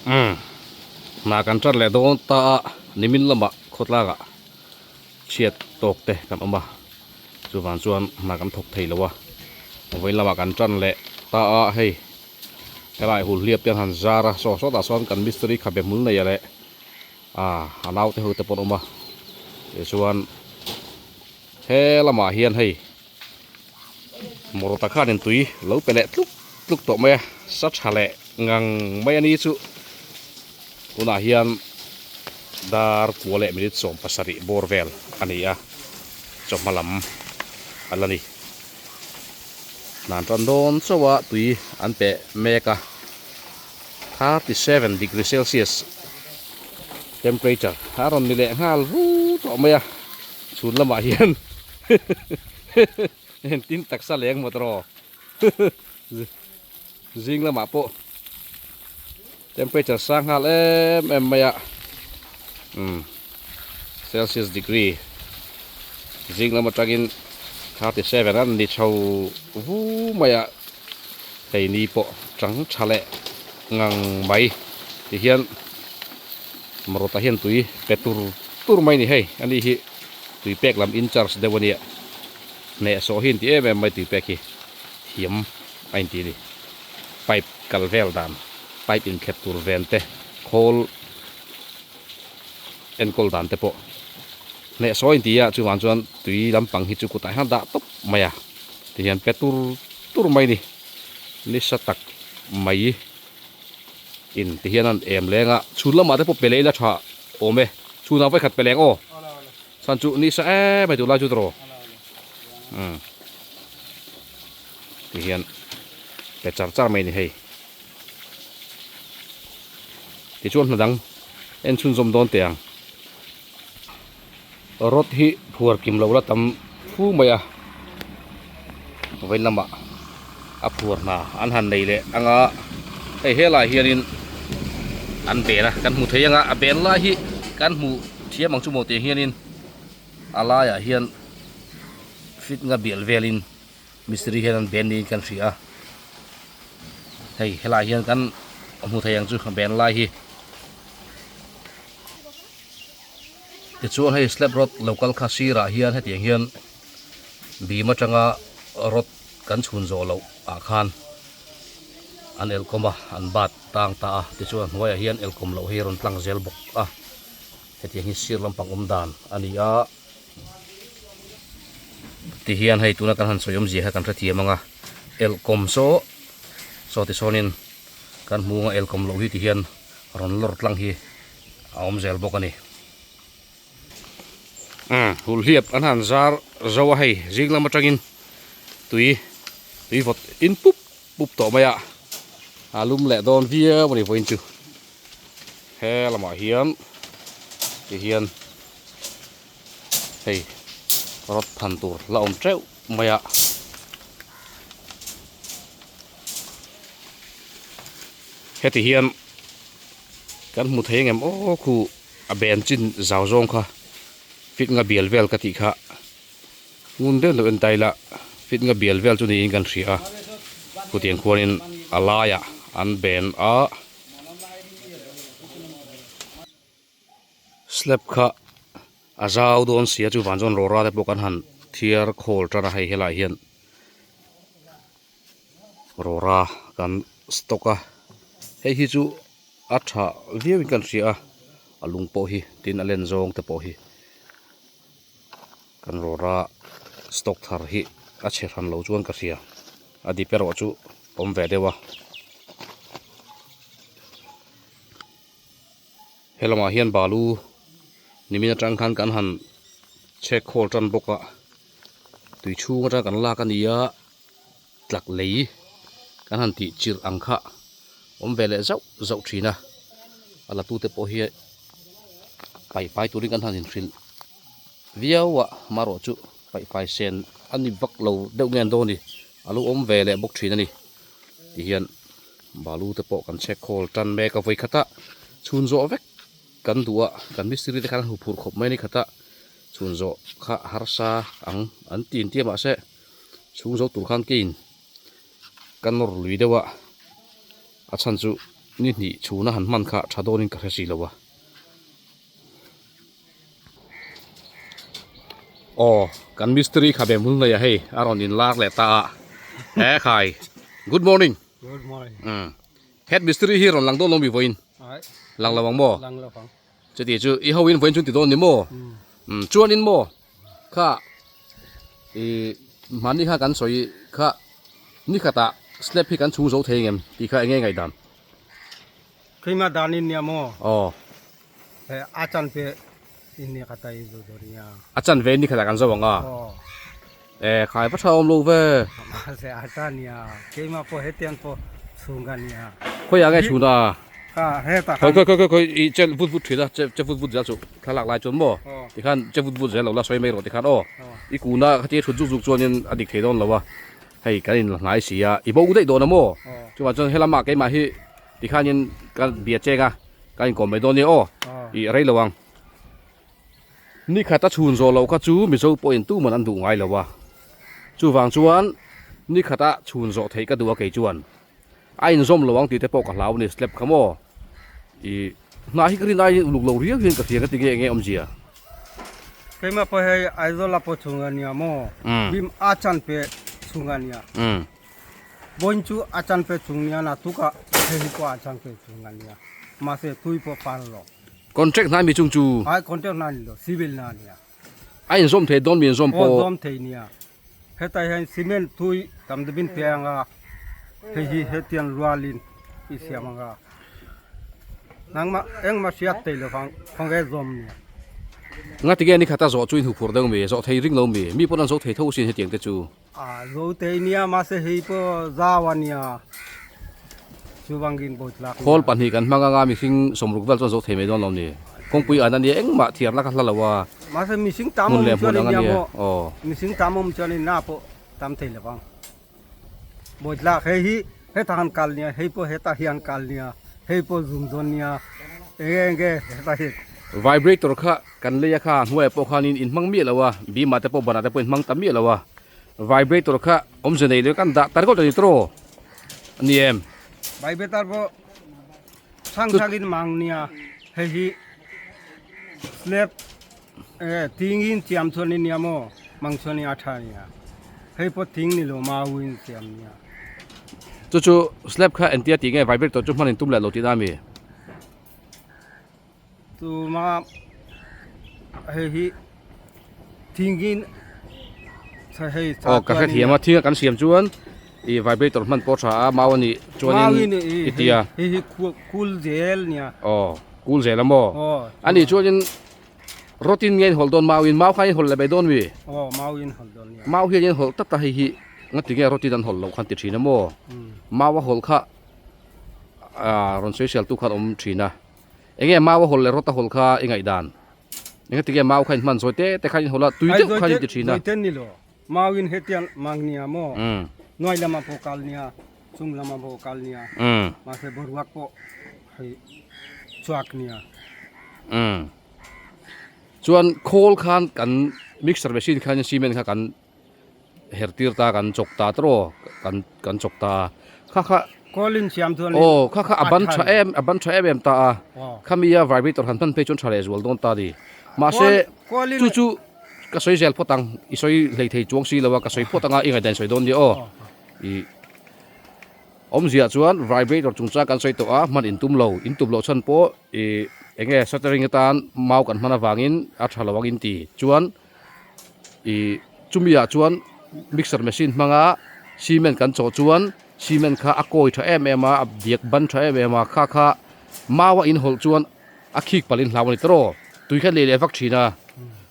Umm hna kan tat leh dawn ta a nimin lamah khawtlakah chhiat tawk te kan awm a chuvang chuan hna kan thawk thei lo a vawiin lamah kan tan leh ta a hei helai hulhliap te an han zar a saw sawtah sawn kan mistiri khabe hmul nei leh ah a naute ho te pawh an awm a tichuan he lamah hian hei. Mawrta khanin tui lo pe leh tluk tluk tawh mai a, sa tha leh ngang mai a ni chu tunah hian dar kua leh minute 70 bawr vel a ni a, chawhma lam a la ni. Hnan tan dawn chauh a tui an pe mek a, 37 degree celsius temperature a rawn ni leh nghal vu tawh mai a, chhun lamah hian. Engtin taksa leng maw tawh zing lamah pawh temperature sang nghal em em mai a umm celsius degree zing lam atangin 37 a ni chho vu mai a hei ni pawh chang tha leh ngang mai ti hian marawtah hian tui pe tur tur mai a ni hei ani hi. Tui pek lam in charge deuh a nia. Hneh sawh hi inti em em mai tui pek hi thiam a inti a ni. Pipe kal vel dan, pipe inthlep tur ven te, khawl enkawl dan te pawh hneh sawh a inti a, chuvang chuan tui lampang hi chu kutah hian a dah tawp mai a, tihian pe tur tur mai a ni. Nisa tak mai in tihian an em leng a, chhun lamah te pawh pe leh ila tha awm e. Chhunah vawikhat pe leng aw. Chhan chu ni sa em mai tunlai chu tawh umm ti hian pe char char mai a ni hei. Tichuan hna dang en chhunzawm dawn teh ang. Rod hi phuar kim lo la tam fu mai a. Vawiin lamah a phuar hna an han nei leh ang a, hei helaiah hianin an ben a, kan hmu thei ang a, a ben lai hi kan hmu thiam ang chu maw tih hianin a laiah hian fit nga bial velin mistiri hian an ben niin kan hria a, hei helaiah hian kan hmu thei ang chu a ben lai hi. Tichuan hei slab rod lo kal kha sirah hian hetiang hian bim atanga rod kan chhun zawh loh ah khan an elkawm a, an bat tang ta a, tichuan a hnuaiah hian elkawm loh hi a rawn tlang zel bawk a, hetiang hi sir lampang awm dan a ni a, tihian hei tuna kan han sawi awmzia kha kan hrethiam ang a, elkawm saw saw tisawnin kan hmu ang a elkawm loh hi tihian rawn lawr tlang hi a awm zel bawk a ni. Umm hulhliap an han zar zo a hei zing lam atangin tui tui vawt in pup pup tawh mai a a lum leh dawn viau a ni vawiin chu he lamah hian ti hian hei rod phan tur la awm teuh mai a. Heti hian kan hmu thei angem aw khu a ben chin zau zawng kha fit nga bial vel ka tih kha ngun deuh deuh en ta ila fit nga bial vel chu niin kan hria a chutiang khuanin a laiah an ben a. Slab kha a zau dawn sia chuvang chuan rawra te pawh kan han thiar khawl tan a hei helaiah hian rawra kan stock a hei hi chu a tha viau in kan hria a a lung pawh hi tin a len zawng te pawh hi kan rawra stock thar hi a chhe hran lo chuan ka hria a dip erawh chu awm ve deuh a. He lamah hian balu nimin atang khan kan han chhek khawl tan bawk a tui chhung atang kan lak a ni a tlak lei kan han tih chirh ang kha awm ve leh zauh zauh thin a a la tute pawh hi paih fai turin kan han inhrilh viau a amaherawh chu paih fai sen a ni vak lo deuh nge an dawn ni a lo awm ve leh bawk thin a ni tihian. Balu te pawh kan check khawl tan mek a vawi khat a chhun zawh vek kan duh a kan mistiri te khan an huphurh khawp mai a ni khat a chhun zawh kha harsa ang an ti inti a mahse chhung zo tur khan keiin ka nawr lui deuh a a chhan chu. Ni hnih chhuna han hman kha tha dawnin ka hre si lo a. Aw kan mistiri kha be hmul nei a hei a rawn in lar leh ta a he khai good morning good morning um head mistiri hi rawn lang dawn lo mi vawiin lang lo ang maw lang lo ang chuti chu i ho in vawiin chu ti dawn ni maw um chuan in maw kha i mahni kha kan sawi kha ni khatah slab hi kan chhung zo thei ngem tih kha enge ngaihdan Keimah dan in nia maw? Aw. He a chan pe in nia ka tai zo zo nia. A chan ve ni khatah kan zo ang a. Aw. E khai va tha awm lo ve. Mahse a ta nia keimah pawh hetiang pawh chhung ka nia. Khawiah nge chhun a? Ka he ta khan. Khawi khawi khawi khawi i che vut vut thin a che che vut vut zel chu thlalak lai chuan maw? Aw. Tikhan che vut vut zel lo la sawi mai rawh tikhan aw. Aw. I kuna khatia thut zuk zuk chuanin a dik thei dawn lo a. Hei kan in la hnai si a i bo daih dawn a maw? Aw. Chuvang chuan helamah keimah hi Tikhanin ka bia cheng a, ka inkawm mai dawn nia aw, i rei lo ang. Nikhat a chhun zawh loh kha chu Mizo pawhin tuman an duh ngai lo a, chuvang chuan nikhat a chhun zawh theih ka duh a kei chuan. A inzawm lo ang tih te pawh ka hlau a ni, slab kha maw? I hnah hi ka rin aiin uluk lo riau hian ka hria ka ti nge enge awmzia? Keimah pawh hei Aizawl a pawh chhung a nia maw? Bim a chan pe chhung a nia. Bawiin chu a chan pe chung nia na tuk ah hei hi pawh a chan pe chung a nia mahse tui pawh par lo. Contract hna mi chung chu. Ai contract hna ni lo civil hna nia. A inzawm thei dawn mi inzawm pawh. Aw zawm thei nia. Hetah hian cement tui tam deuhin pe ang a hei hi hetiang rualin i siam ang a nangmah engmah hriat thei lovang khawnge zawm nia. Nga tige ni khata zawh chu in huphurh deuh mi zawh thei ring lo mi mi pawn an zawh thei tho sin hetiang te chu. A zo te nia mahse hei pawh zau a nia chuvangin bawi tlak nia. Khawl pahnih kan hmang anga mihring sawmruk vel chuan zo thei mai dawn lo ni. Kawngpui an a nia engmah thiar la ka hla lo a. Mahse mihring tam awm chuan in nia maw mihring tam awm chuan in na pawh tam thei lo vang. Bawi tlak hei hi hetah han kal nia hei pawh hetah hian kal nia hei pawh zum dawn nia enge enge hetah hi. Vibrator kha Kan lei a kha hnuaiah pawh khanin in hmang miah lo a, bima te pawh banah te pawh in hmang ta miah lo a, vibrator kha awmze nei leh kan dah ta ringawt a ni tawh a ni em? Vibrator pawh chhang chhangin mang nia, hei hi slab eh thingin siam chuan in nia maw, mang chuan in a tha nia, hei pawh thing ni lo mauin siam nia. Chu chu slab kha entia tih nge vibrator chu hman in tum leh lo tihna a mi? Tuma hei hi thingin hei aw ka hrethiam a thinga kan siam chuan i vibrator hman pawh tha a mau a nih chuanin i tia hei hi kul zel nia aw kul zel a maw a nih chuanin rawtin nge in hawlh dawn mau in mau khan in hawlh leh mai dawn mi aw mau in hawlh dawn nia mau hian in hawlh tlat a hei hi ngati nge rawtin an hawlh loh khan ti thin a maw mau a hawlh kha ah rawn sawi sial tu khan awm thin a. Enge mau a hawl leh rawt a hawl kha i ngaihdan? Enge tinge mau kha in hman zawi te te kha in hawl a, tui deuh kha in ti thin a. Zawi te ni lo, mau in hetiang mang nia maw, hnuai lamah pawh kal nia, chung lamah pawh kal nia, mahse boruak pawh hei chhuak nia. Chuan khawl khan kan mixer machine khan cement kha kan her tir ta kan chawk ta tawh kan kan chawk ta a kha kha Kawlin siam chuan aw kha kha a ban tha em a ban tha em em ta a khami a vibrator han hman phei chuan tha leh zual dawn ta a ni mahse chu chu ka sawi zel phawt ang i sawi hlei thei chuang si lo a ka sawi phawt anga i ngaihdan sawi dawn nia aw ih awmzia chuan vibrator chungchang kan sawi tawh a hman in tum lo in tum loh chhan pawh ih eng nge shuttering atan mau kan hman avangin a tha lo ang in ti chuan. Ih chumi ah chuan mixer machine hmanga cement kan chawh chuan cement kha a kawi tha em em a a diak ban tha em em a kha kha mau a inhawlh chuan a khik palh in hlau a ni tawh tui kha lei leh vak thin a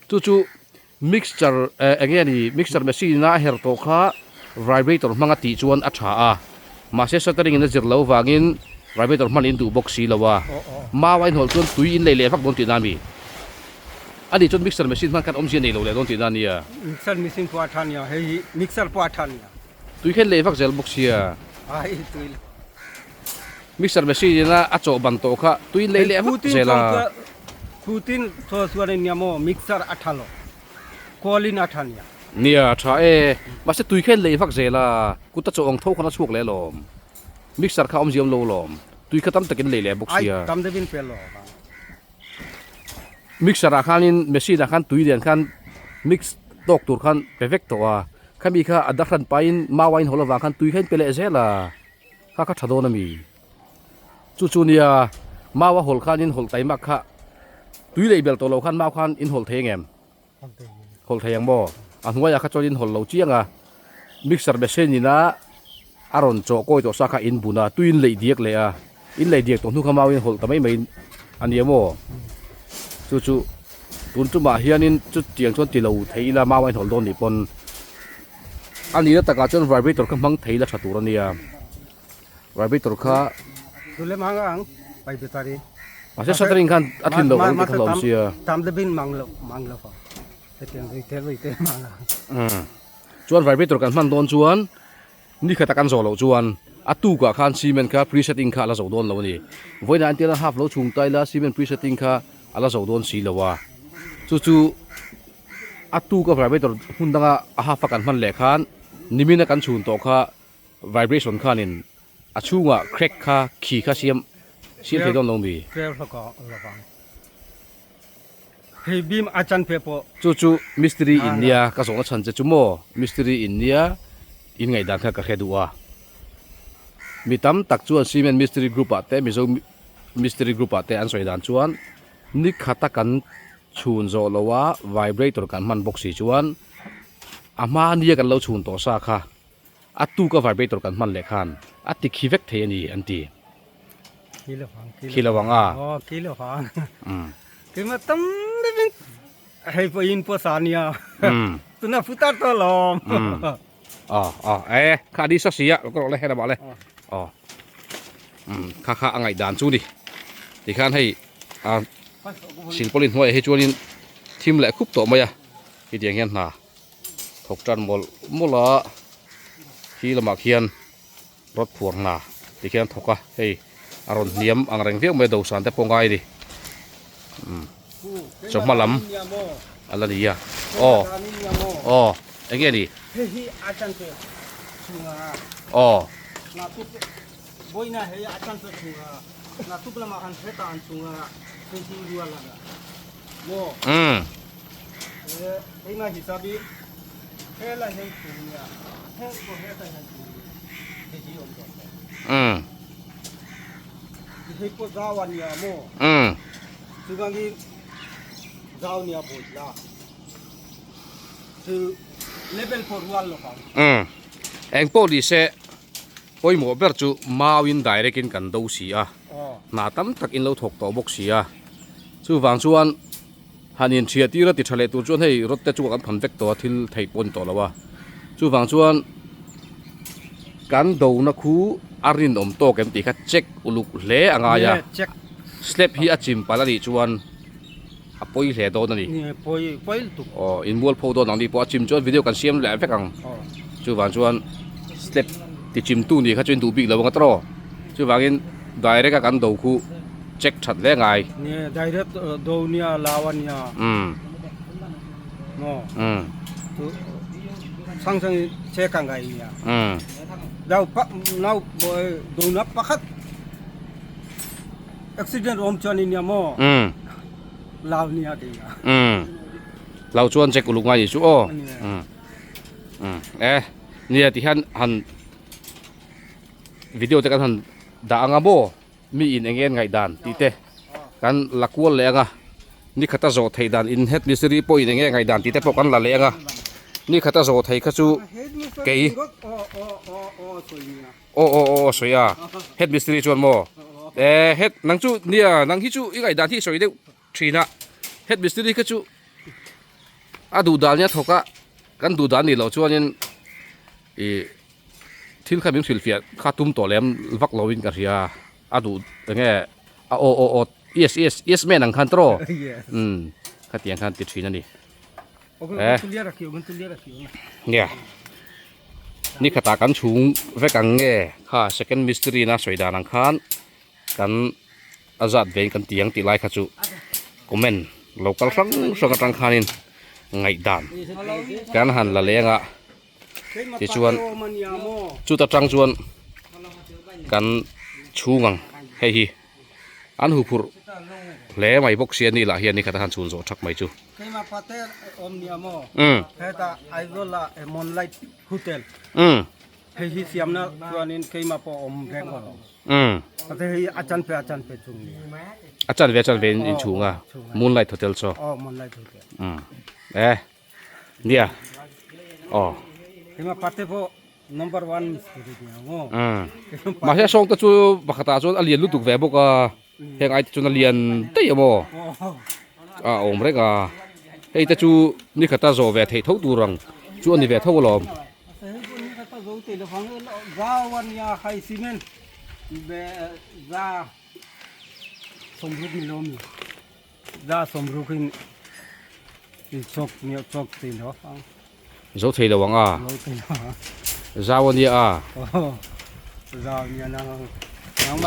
chu chu mixture eh eng nge ni mixer machine a her tawh kha vibrator hmanga tih chuan a tha a mahse shuttering in a zir loh vangin vibrator hman in duh bawk si lo a mau a inhawlh chuan tui in lei leh vak dawn tihna a mi. A nih chuan mixer machine hman khan awmzia nei lo leh dawn tihna a nia. Mixer machine pawh a tha nia, hei hi mixer pawh a tha nia. Tui khan lei vak zel bawk sia. Ai tui lo. Mixer machine ina a chawh ban tawh kha tui lei leh vak zel a. Khutin chaw chuan in nia maw mixer a tha lo, kawlin a tha nia. Nia a tha e, mahse tui khan lei vak zel a, kut a chawh ang tho khan a chhuak leh alawm. Mixer kha awmzia awm lo alawm. Tui kha tam takin lei leh bawk sia. Ai tam deuhin pe lo vang. Mixer ah khanin machine ah khan tui lian khan mix tawk tur khan pe vek tawh a. Khami kha a dahran pahin mau a inhawl avang khan tui kha in pe leh zel a. Kha kha tha dawn a mi. Chu chu nia mau a hawl khan in hawl taimak kha tui lei bel tawh lo khan mau khan in hawl thei ang em? Hawl thei ang maw? A hnuaiah kha chuan in hawl lo chiang a, mixer machine ina a rawn chawh kawi tawh sa kha in bun a, tui in leih diak leh a, in leih diak tawh hnu kha mau in hawl ta mai mai a nia maw? Chu chu tun tumah hianin chutiang chuan ti lo thei ila mau a in hawl dawn nih pawn a nihna takah chuan vibrator kha hmang thei ila tha tur a nia. Vibrator kha Tule mang ang vibrator hi. Mahse shuttering khan a tlin loh ang tih kha hlauhawm sia. Tam deuhin mang loh mang lo vang. Hetiang zui te zui te mang ang. Umm. Chuan vibrator kan hman dawn chuan ni khata kan zawh loh chuan a tukah khan cement kha pre-setting kha a la zo dawn lo a ni. Vawiinah an tia half lo chhung ta ila cement pre-setting kha a la zo dawn si lo a. Chu chu a tuka vibrator hmun danga a half a kan hman leh khan nimina kan chhun tawh kha Vibration khanin a chhungah crack kha khi kha siam siam thei dawn lo mi? Clear hlawk a lovang. Hei beam a chan phe pawh. Chu chu mistiri in nia ka zawhna chhan che chu maw? Mistiri in nia in ngaihdan kha ka hre duh a. Mi tam tak chuan cement mistiri group ah te Mizo mistiri group ah te an sawi dan chuan ni khata kan chhun zawh lo a vibrator kan hman bawk si chuan a hma nia kan lo chhun tawh sa kha A tuka vibrator kan hman leh khan a ti khi vek thei a ni an ti. Khi lo ang a. Aw khi lo ang. Keimah tam deuhin hei pawh in pawh sa nia. Tuna futar tawh alawm. Aw aw e kha ni sa si a ka rawh le helamah le. Aw kha kha a ngaihdan chu ni. Tikhan hei a silpawlin hnuaiah hi chuanin thim leh khup tawh mai a hetiang hian hna. Thawk tan mawlh mawlh a khi lamah khian rod phuar hna ti khian a thawk a hei a rawn hniam ang reng viau mai a dawhsan te pawh ngai a ni umm chawhma lam a la ni a aw aw eng nge ni aw. Umm. Umm. Umm. Umm. Eng pawh ni se pawimawh ber chu mauin direct in kan do si a, hna tam tak in lo thawk tawh bawk si a, chuvang chuan Han inhria tir a ti tha leh tur chuan hei rod te chu kan tham vek tawh a thil theih pawh a ni tawh lo a chuvang chuan kan dona khu a rinawm tawk em tih kha check uluk hle a ngai a slab hi a chim palh a nih chuan a pawi hle dawn a ni aw inmual pho dawn ang ni pawh a chim chuan video kan siam leh vek ang chuvang chuan slab ti chim tu nih kha chu in duh bik lo ang a tawh chuvangin direct a kan do khu. Check that hle ngai. Nge direct do nia lau a nia. Umm. Maw. Umm. Tu sang sang in check a ngai nia. Umm. Dau pa nau do na pakhat accident awm chuan nia maw. Umm. Lau nia ti nia. Umm. Lau chuan check uluk ngai ni chu aw. Umm. Umm. Eh nia ti hian han video te kan han dah anga maw. Mi in eng en ngaihdan tih te kan la kual leh ang a, ni khata zawh theih dan in head mistiri pawh in eng nge ngaihdan tih te pawh kan la leh ang a, ni khata zawh theih kha chu kei aw aw aw sawi a head mistiri chuan maw eh head nang chu nia nang hi chu i ngaihdan hi i sawi deuh thin a head mistiri kha chu a duh dan nia thawk a kan duh dan nih loh chuanin ih. Thil kha min hrilhfiah kha tum tawh lem vak lo in ka hria a duh enge a aw aw aw yes yes yes man ang khan tawh umm khatiang khan ti thin a ni eh nia ni khatah kan chhung vek ang nge kha second mystery na sawi dan ang khan kan a zat vein kan ti ang tih lai kha chu comment lo kal hrang hrang atang khanin ngaihdan kan han la leng a. Tichuan chuta tang chuan kan chhung ang. Hei hi an huphurh hle mai bawk sia ni lah hian ni khat a han chhun zawh thak mai chu. Keimah pate awm nia maw? Heta Aizawl ah Moonlight Hotel. Hei hi siamna chuanin keimah pawh awm reng alawm. Pate hei a chanve a chanve chung nia. A chanve a chanve in chhung a Moonlight Hotel chu. Aw Moonlight Hotel. E nia aw. Keimah pate pawh Number one mistiri nia maw. Mahse sawng te chu pakhatah chuan a lian lutuk ve bawk a. Heng ai te chuan a lian daih a maw a awm reng a hei te chu ni khata zawh ve theih tho tur ang chu a ni ve tho alawm. Zo thei lo ang a. Zau a nia a.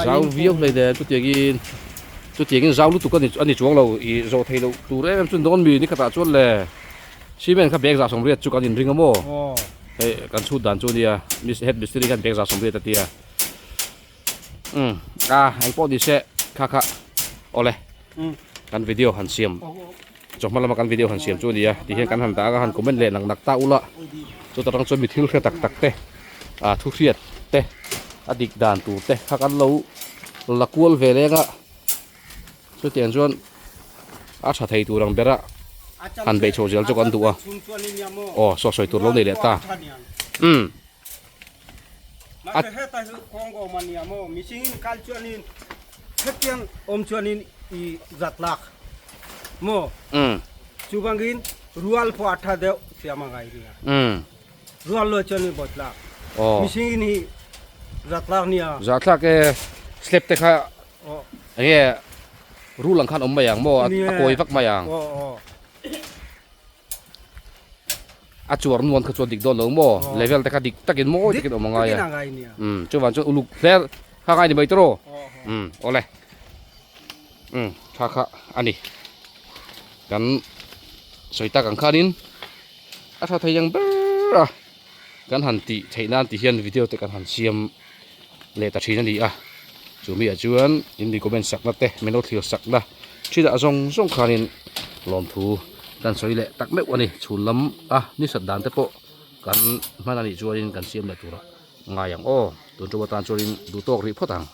Zau viau hlei nen chutiangin chutiangin zau lutuk a ni a ni chuang lo ih zawh thei loh tur em em chu dawn mi ni khatah chuan le cement kha bag zah sawmriat chu kan inring a maw hei kan chhut dan chu a nia head mistiri khan bag zah sawmriat a tia umm a engpawh ni se kha kha awle kan video han siam. Chawhma lama kan video han siam chu a ni a, tihian kan han dah ang a, han comment leh nak nak ta ula, chuta tang chuan mi thil hre tak tak te, ah thu hriat te, a dik dan tur te kha kan lo la kual ve leng a, chutiang chuan a tha thei tur ang bera han beih chho zel chu kan duh a, aw saw sawi tur lo nei leh ta, umm. Mahse heta hi kawng awm a nia maw, mihringin kal chuanin hetiang awm chuanin i zat lak maw, chuvangin rual pawh a tha deuh siam a ngai nia, rual lo chuanin bawt lak, mihringin hi zat lak nia. Zat lak e, slab te kha enge rul ang khan awm mai ang maw, a kawi vak mai ang. A chuar nuan kha chuan dik dawn lo maw? Level te kha dik takin mawi takin awm a ngai a. Umm chuvang chuan uluk hler kha ngai ni mai tawh rawh. Umm awle. Umm tha kha a ni. Kan sawi tak ang khanin a tha thei ang ber a kan han tih theih nan ti hian video te kan han siam leh ta thin a ni a. Chumi ah chuan in mi comment sakna te min lo thlir sakna thinah zawng zawng khanin lawmthu kan sawi leh tak meuh a ni. Chhun lam a ni sat dan te pawh kan hman a nih chuanin kan siam leh turah ngai ang aw. Tun tum atan chuanin duh tawk rih phawt ang.